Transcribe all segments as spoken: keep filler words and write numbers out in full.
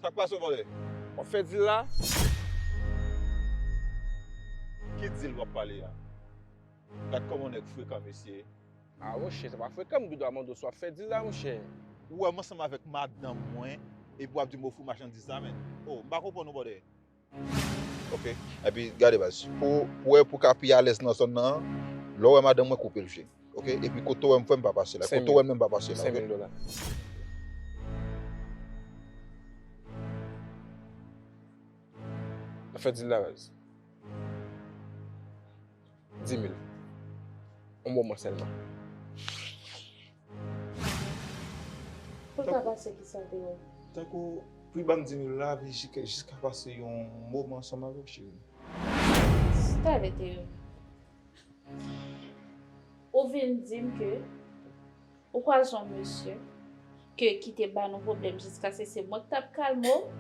Sa k pase w, bòdè? W ap fè dil la? Ki dil w ap pale a? Gad kòman nèg frekan, mesye. A, monchè, se pa frekan, m gen dwa mande w si w ap fè dil la, monchè. Ou wè m ansanm avèk madanm mwen, epi w ap di m ofri w machandiz la, menn. O, m pa konprann ou, bòdè. Ok. Epi, gade, baz, pou, pou wè, pou w ka pi alèz nan zòn nan, lè w wè madanm mwen, koupe l, vye. Ok? Epi kote w wè m fè, m pa pase la. Kote w wè m, m pa pase la, ok? Senk mil dola. N ap fè dil la, baz. Dis mil. Yon moman sèlman. Pou l ka pase kisa l te wè? Tankou, pou l ban m dis mil la, epi jiska, jiska pase yon moman ansanm avè w, cheri. Talè, Théo. Ou vin di m ke ou kwaze yon mesye ke ki te ba nou pwoblèm jiskaske se mwen k t ap kalme w,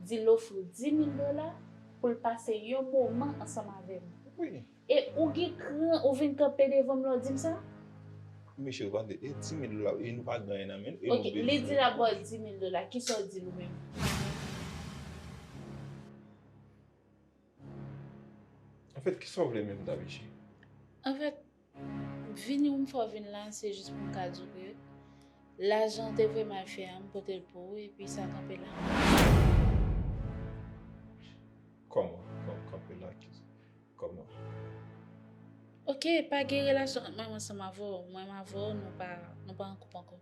di l ofri w dis mil dola pou l pase yon moman ansanm avè m. Wi. E ou gen kran, ou vin kanpe devan m la, w di m sa? Mesye, ou pa de, e dis mil dola, e nou pa gen anyen nan men nou, e nou bezwen. Ok, li di l ap ba w dis mil dola, kisa w di l ou menm? Anfèt, kisa w vle menm, Tabichi? Anfèt, vini w m fè w vin la, se jis pou m ka di w ke lajan w te voye m al fè a, m pote l pou ou, epi sa kanpe la. Kòman? Kòman kanpe la? Kòman? Ok, pa gen relasyon ant mwen ansanm avè w. Mwen avè w, nou pa, nou pa an koup ankò.